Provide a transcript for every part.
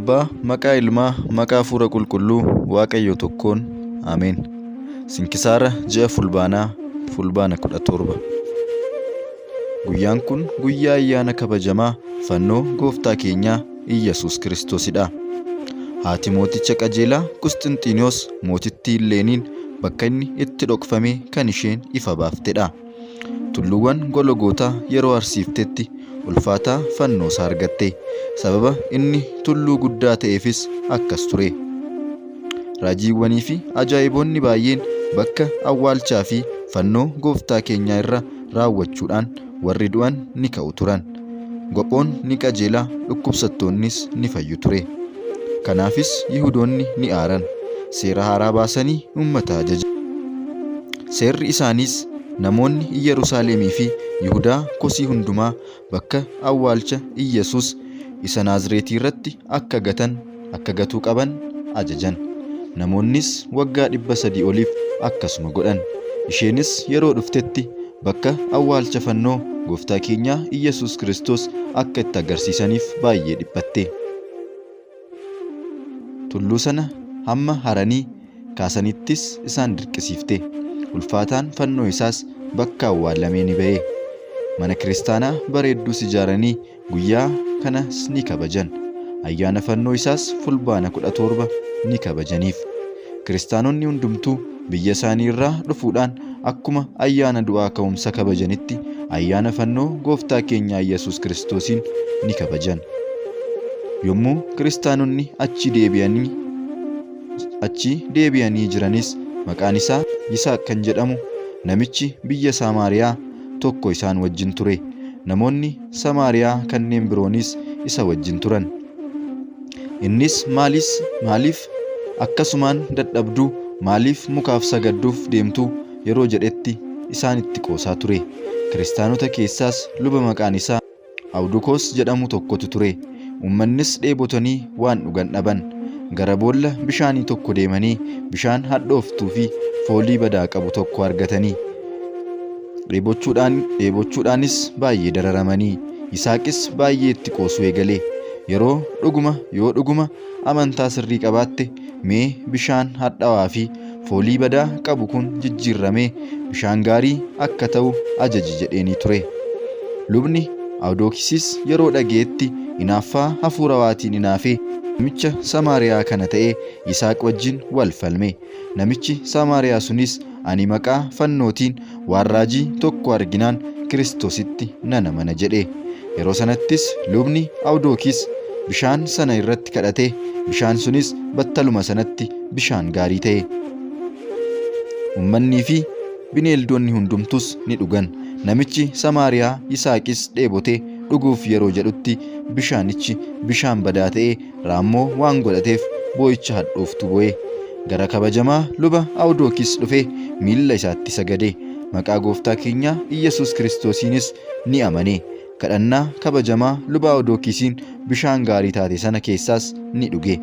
Abbaa, maqaa Ilmaa, maqaa Hafuura Qulqulluu, Waaqayyo tokkoon. Ameen. Sinkisaara ji'a Fulbaanaa, Fulbaana 17. Guyyaan kun guyyaa ayyaana kabajamaa fannoo Gooftaa keenyaa Iyyasuus Kiristoosidha. Haati mooticha qajeelaa Qusxinxiiniyoos mootittii Illeeniin bakka inni itti dhokfame kan isheen ifa baaftedha. Tulluuwwan Gologootaa yeroo arsiiftetti ulfaataa fannoosaa argatte. Sababa inni tulluu guddaa ta'eefis akkas ture. Raajiiwwanii fi ajaa'iboonni baay'een bakka awwaalchaa fi fannoo Gooftaa keenyaa irra raawwachuudhaan warri du'an ni ka'u turan. Gophoon ni qajeela, dhukkubsattoonnis ni fayyu ture. Kanaafis Yihudoonni ni aaran. Seera haaraa baasanii uummata ajajan. Seerri isaaniis namoonni Iyyeruusaalemii fi Yihudaa kosii hundumaa bakka awwaalcha Iyyesuus isa Naazreetii irratti akka gatan akka gatuu qaban ajajan. Namoonnis waggaa 300 oliif akkasuma godhan. Isheenis yeroo dhuftetti bakka awwaalcha fannoo Gooftaa keenyaa Iyyesuus Kiristoos akka itti agarsiisaniif baay'ee dhiphatte. Tulluu sana hamma haranii kaasanittis isaan dirqisiifte. Ulfaataan fannoo isaas bakka awwaalamee ni ba'e. Mana kiristaanaa bareedduus ijaaranii guyyaa kanas ni kabajan. Ayyaana fannoo isaas Fulbaana 17 ni kabajaniif. Kiristaanonni hundumtuu biyya isaanii irraa dhufuudhaan akkuma ayyaana du'aa ka'umsa kabajanitti ayyaana fannoo Gooftaa keenyaa Iyyasuus Kiristoosiin ni kabajan. Yommuu kiristaanonni achii deebi'anii achii deebi'anii jiranis maqaan isaa Yisaaq kan jedhamu namichi biyya Samaariyaa tokko isaan wajjin ture. Namoonni Samaariyaa kanneen biroonis isa wajjin turan. Innis maalis maaliif akkasumaan dadhabdu maaliif mukaaf sagadduuf deemtu yeroo jedhetti isaanitti qoosaa ture. Kiristaanota keessaas luba maqaan isaa Awudukoos jedhamu tokkotu ture. Uummannis dheebotanii waan dhugan dhaban. Gara boolla bishaanii tokko deemanii bishaan hadhooftuu fi foolii badaa qabu tokko argatanii. Dheebochuudhaan dheebochuudhaanis baay'ee dararamanii. Yisaaqis baay'ee itti qoosuu eegale. Yeroo dhuguma yoo dhuguma amantaa sirrii qabaatte mee bishaan hadhaawaa fi foolii badaa qabu kun jijjiirramee bishaan gaarii akka ta'u ajaji jedheenii ture. Lubni Awudookisis yeroo dhaga'etti inaaffaa hafuurawaatiin inaafee namicha Samaariyaa kana ta'ee Yisaaq wajjin wal falme. Namichi Samaariyaa sunis, Ani maqaa fannootiin waan raajii tokko arginaan Kiristoositti nan amana jedhe. Yeroo sanattis lubni Awudookis bishaan sana irratti kadhate, bishaan sunis battaluma sanatti bishaan gaarii ta'e. Ummannii fi bineeldonni hundumtus ni dhugan. Namichi Samaariyaa Yisaaqis dheebotee dhuguuf yeroo jedhutti bishaanichi bishaan badaa ta'ee raammoo waan godhateef boo'icha hadhooftuu boo'e. Gara kabajamaa luba Awudookis dhufee miilla isaatti sagade. Maqaa Gooftaa keenyaa Iyyasuus Kiristoosiinis ni amane. Kadhannaa kabajamaa luba Awudookisiin bishaan gaarii taate sana keessaas ni dhuge.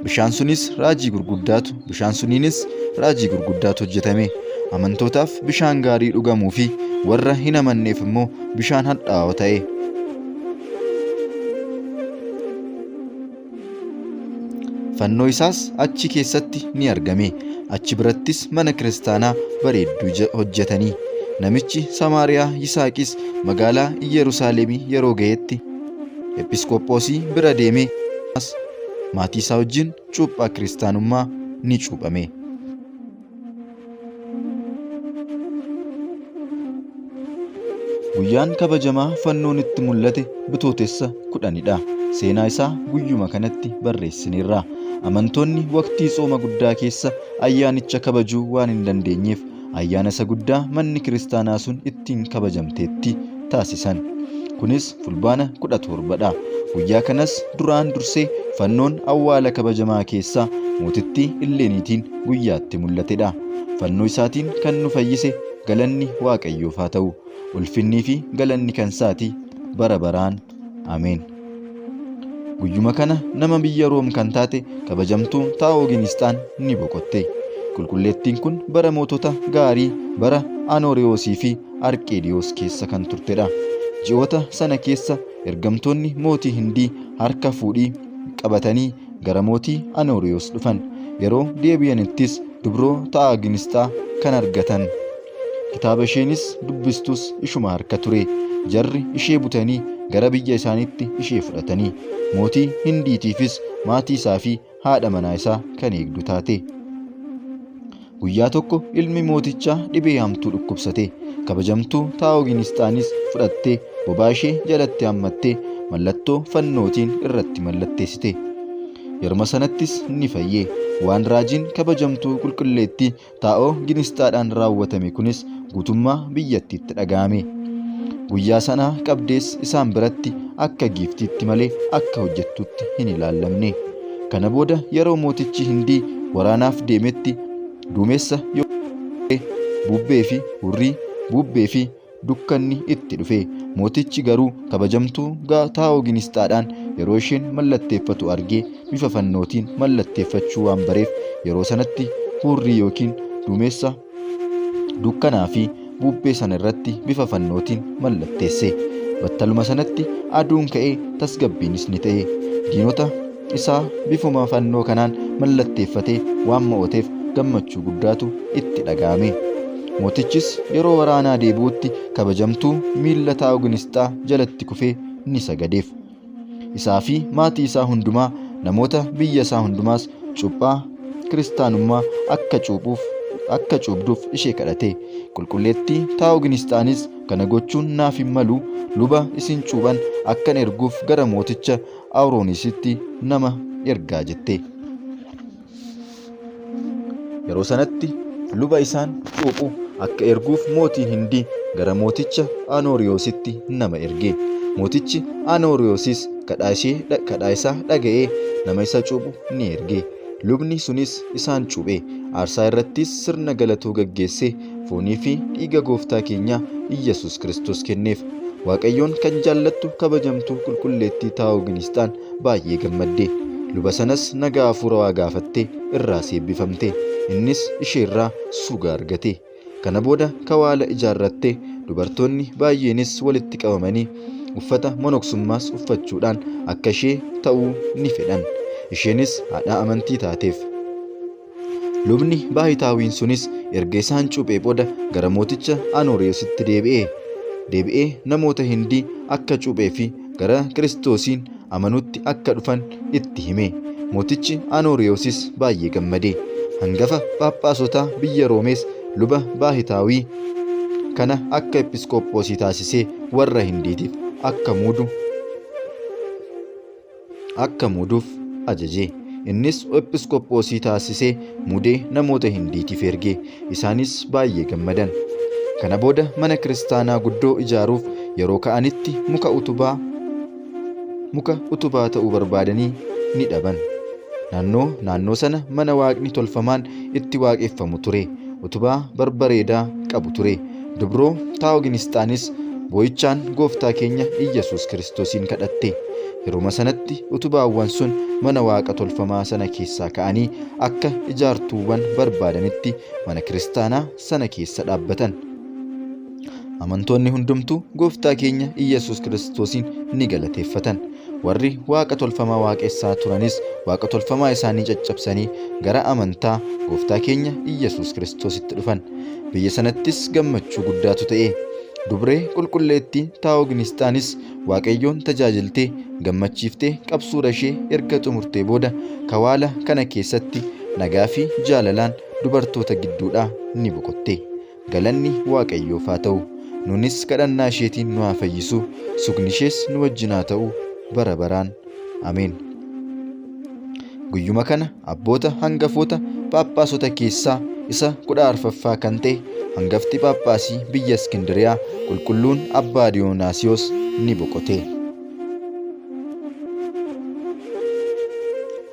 Bishaan sunis raajii gurguddaatu bishaan suniinis raajii gurguddaatu hojjetame. Amantootaaf bishaan gaarii dhugamuu fi warra hin amanneef immoo bishaan hadhaa'aa ta'e. Fannoo isaas achi keessatti ni argame. Achi birattis mana kiristaanaa bareedduu hojjetanii. Namichi Samaariyaa Yisaaqis magaalaa Iyyeruusaalemii yeroo ga'etti Episkoophoosii bira deemee maatii isaa wajjin cuuphaa kiristaanummaa ni cuuphame. Guyyaan kabajamaa fannoon itti mul'ate Bitootessa 10dha. Seenaa isaa guyyuma kanatti barreessineerra. Amantoonni waqtii tsooma guddaa keessa ayyaanicha kabajuu waan hin dandeenyeef ayyaana isa guddaa manni kiristaanaa sun ittiin kabajamteetti taasisan. Kunis Fulbaana 17 dha. Guyyaa kanas duraan dursee fannoon awwaala kabajamaa keessaa mootittii Illeeniitiin guyyaatti mul'atedha. Fannoo isaatiin kan nu fayyise galanni Waaqayyoof haa ta'u. Ulfinnii fi galanni kan isaati bara baraan. Ameen. Guyyuma kana nama biyya Room kan taate kabajamtuu Taa'ooginisxaan ni boqotte. Qulqulleettiin kun bara mootota gaarii bara Anooriyoosii fi Arqeediyoos keessa kan turtedha. Ji'oota sana keessa ergamtoonni mootii Hindii harka fuudhii qabatanii gara mootii Anooriyoos dhufan. Yeroo deebi'anittis dubroo Ta'aaginisxaa kan argatan. Kitaaba isheenis dubbistus ishuma harka ture. Jarri ishee butanii gara biyya isaaniitti ishee fudhatanii. Mootii Hindiitiifis maatii isaa fi haadha manaa isaa kan eegdu taate. Guyyaa tokko ilmi mootichaa dhibee hamtuu dhukkubsate. Kabajamtuu Taa'oginisxaanis fudhattee bobaa ishee jalatti hammattee mallattoo fannootiin irratti mallatteessite. Yeruma sanattis ni fayye. Waan raajiin kabajamtuu qulqulleettii Taa'oo Ginisxaadhaan raawwatame kunis guutummaa biyyattiitti dhaga'ame. Guyyaa sanaa qabdees isaan biratti akka giiftiitti malee akka hojjettuutti hin ilaallamne. Kana booda yeroo mootichi Hindii waraanaaf deemetti duumessa bubbee fi hurrii, bubbee fi dukkanni itti dhufe. Mootichi garuu kabajamtuu Taa'oo Ginisxaadhaan yeroo isheen mallatteeffatu argee bifa fannootiin mallatteeffachuu waan bareef yeroo sanatti hurrii yookiin duumessa dukkanaa fi bubbee sana irratti bifa fannootiin mallatteesse. Battaluma sanatti aduun ka'ee tasgabbiinis ni ta'e. Diinota isaa bifuma fannoo kanaan mallatteeffatee waan mo'ateef gammachuu guddaatu itti dhaga'ame. Mootichis yeroo waraanaa deebi'utti kabajamtuu miilla Taa'oginisxaa jalatti kufee ni sagadeef. Isaa fi maatii isaa hundumaa, namoota biyya isaa hundumaas cuuphaa kiristaanummaa akka cuuphuuf akka cuubduuf ishee kadhate. Qulqulleettii Taa'oginisxaanis kana gochuun naaf hin malu, luba isin cuuphan akkan erguuf gara mooticha Awuroonisitti nama ergaa jette. Yeroo sanatti luba isaan cuuphu akka erguuf mootiin Hindii gara mooticha Anooriyoositti nama erge. Mootichi Anooriyoosis kadhaa ishee kadhaa isaa dhaga'ee nama isa cuuphu ni erge. Lubni sunis isaan cuuphe. Aarsaa irrattis sirna galatoo gaggeessee foonii fi dhiiga gooftaa keenyaa Iyyasuus Kiristoos kenneef. Waaqayyoon kan jaallattu kabajamtuu qulqulleettii Taa'oginisxaan baay'ee gammadde. Luba sanas nagaa hafuurawaa gaafattee irraas eebbifamte. Innis isheerraa suga argate. Kana booda kawaala ijaarrattee dubartoonni baay'eenis walitti qabamanii uffata monoksummaas uffachuudhaan akka ishee ta'uu ni fedhan. Isheenis haadha amantii taateef. Lubni Baahitaawiin sunis erga isaan cuuphee booda gara mooticha Anooriyoositti deebi'e. Deebi'ee namoota Hindii akka cuuphee fi gara Kiristoosiin amanutti akka dhufan itti hime. Mootichi Anooriyoosis baay'ee gammade. Hangafa Phaaphaasotaa biyya Roomees luba Baahitaawii kana akka Episkoophoosii taasisee warra Hindiitiif akka muudu akka muuduuf ajaje. Innis Ephiskophoosii taasisee muudee namoota Hindiitiif erge. Isaanis baay'ee gammadan. Kana booda mana kiristaanaa guddoo ijaaruuf yeroo ka'anitti muka utubaa muka utubaa ta'uu barbaadanii ni dhaban. Naannoo naannoo sana mana waaqni tolfamaan itti waaqeffamu ture. Utubaa barbareedaa qabu ture. Dubroo Taa'oginisxaanis boo'ichaan Gooftaa keenya Iyyasuus Kiristoosiin kadhatte. Yeruma sanatti utubaawwan sun mana waaqa tolfamaa sana keessaa ka'anii akka ijaartuuwwan barbaadanitti mana kiristaanaa sana keessa dhaabbatan. Amantoonni hundumtuu Gooftaa keenya Iyyasuus Kiristoosiin ni galateeffatan. Warri waaqa tolfamaa waaqessaa turanis waaqa tolfamaa isaanii caccabsanii gara amantaa Gooftaa keenya Iyyasuus Kiristoositti dhufan. Biyya sanattis gammachuu guddaatu ta'e. Dubree qulqulleettii Taa'oginisxaanis Waaqayyoon tajaajiltee gammachiiftee qabsuura ishee erga xumurtee booda kawaala kana keessatti nagaa fi jaalalaan dubartoota gidduudhaa ni boqotte. Galanni Waaqayyoof haa ta'u. Nuunis kadhannaa isheetiin nu haa fayyisu, sugni ishees nu wajjin haa ta'u bara baraan. Ameen. Guyyuma kana abboota hangafoota Phaaphaasota keessaa isa 14ffaa kan ta'e hangafti Phaaphaasii biyya Iskindiriyaa qulqulluun Abbaa Diyoonaasiyoos ni boqote.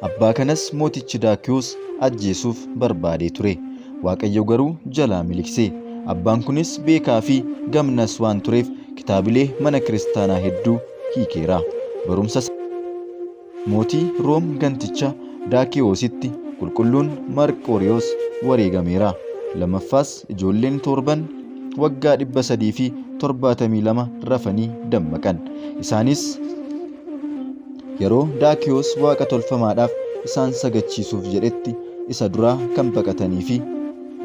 Abbaa kanas mootichi Daakiyuus ajjeesuuf barbaadee ture. Waaqayyo garuu jalaa miliqse. Abbaan kunis beekaa fi gamnas waan tureef kitaabilee mana kiristaanaa hedduu hiikeera. Barumsa Mootii Room ganticha Daakiyoositti qulqulluun Marqooriyoos wareegameera. Lamaffaas ijoolleen toorban waggaa 372 rafanii dammaqan. Isaanis Yeroo Daakiyoos waaqa tolfamaadhaaf isaan sagachiisuuf jedhetti isa duraa kan baqatanii fi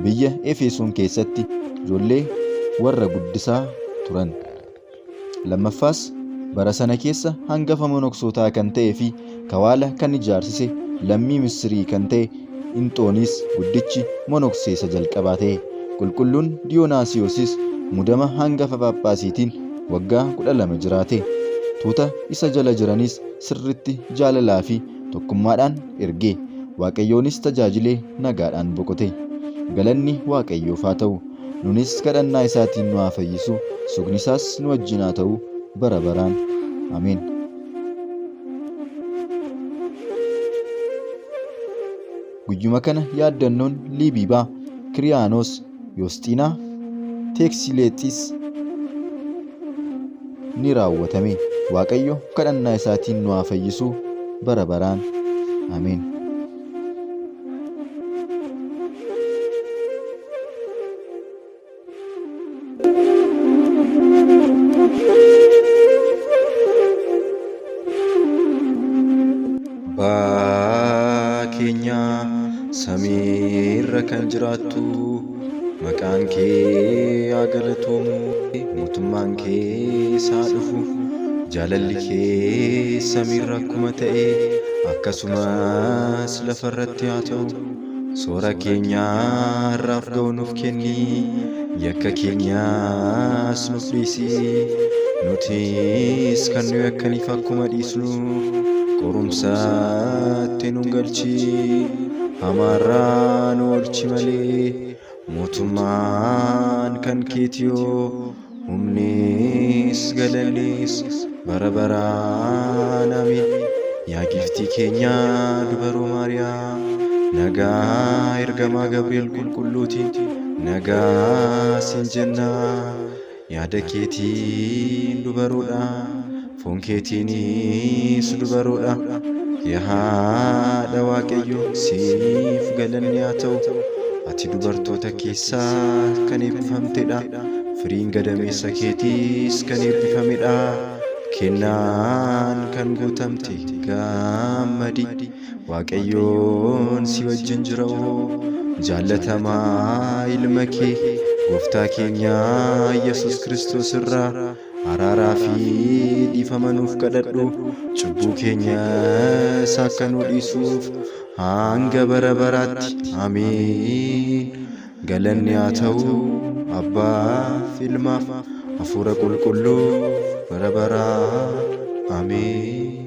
biyya Efesoon keessatti ijoollee warra guddisaa turan. Lammaffaas bara sana keessa hangafa monoksootaa kan ta'ee fi kawaala kan ijaarsise lammii Missirii kan ta'e Inxooniis guddichi monoksee isa jalqabaa ta'e. Qulqulluun Diyonaasiyoosis mudama hangafa Phaaphaasiitiin waggaa 12 jiraate. Tuuta isa jala jiranis sirriitti jaalalaa fi tokkummaadhaan erge. Waaqayyoonis tajaajilee nagaadhaan boqote. Galanni Waaqayyoof haa ta'u. Nunis kadhannaa isaatiin nu haa fayyisu, sugni isaas nu wajjin haa ta'u bara baraan. Ameen. Guyyuma kana yaaddannoon Liibiibaa, Kiriyaanoos, Yoosxiinaa, Teeksileexis ni raawwatame. Waaqayyo kadhannaa isaatiin nu haa fayyisu bara baraan. Ameen. Abbaa keenya samiirra kan jiraattu maqaan kee haa galatoomu mootummaan kees haa dhufu jaalalli kee samiirra akkuma ta'e akkasumas lafarratti haa ta'u. Soora keenya har'aaf ga'u nuuf kenni, yakka keenyas nuuf dhiisi, nutis kan nu yakkaniif akkuma dhiisnu, qorumsatti nu hin galchin, hamaarraa nu oolchi malee, mootummaan kan keetiyoo, humnis galannis bara baraan ameen. Yaa giiftii keenya dubaroo Maariyaam, nagaa ergamaa Gabri'eel qulqulluutiin nagaa siin jenna. Yaada keetiin dubaroodha, foon keetiinis dubaroodha. Yaa haadha Waaqayyoo siif galanni haa ta'u. Ati dubartoota keessaa kan eebbifamtedha. Firiin gadameessa keetiis kan eebbifamedha. Kennaan kan guutamte gammadi. Waaqayyoon si wajjin jira'oo jaallatamaa ilma kee gooftaa keenya Yesuus Kiristoos irraa araaraa fi dhiifama nuuf kadhadhu cubbuu keenyas akka nu dhiisuuf hanga bara baraatti ameen. Galanni haa ta'u Abbaaf Ilmaaf Hafuura Qulqulluuf bara baraan. Ameen.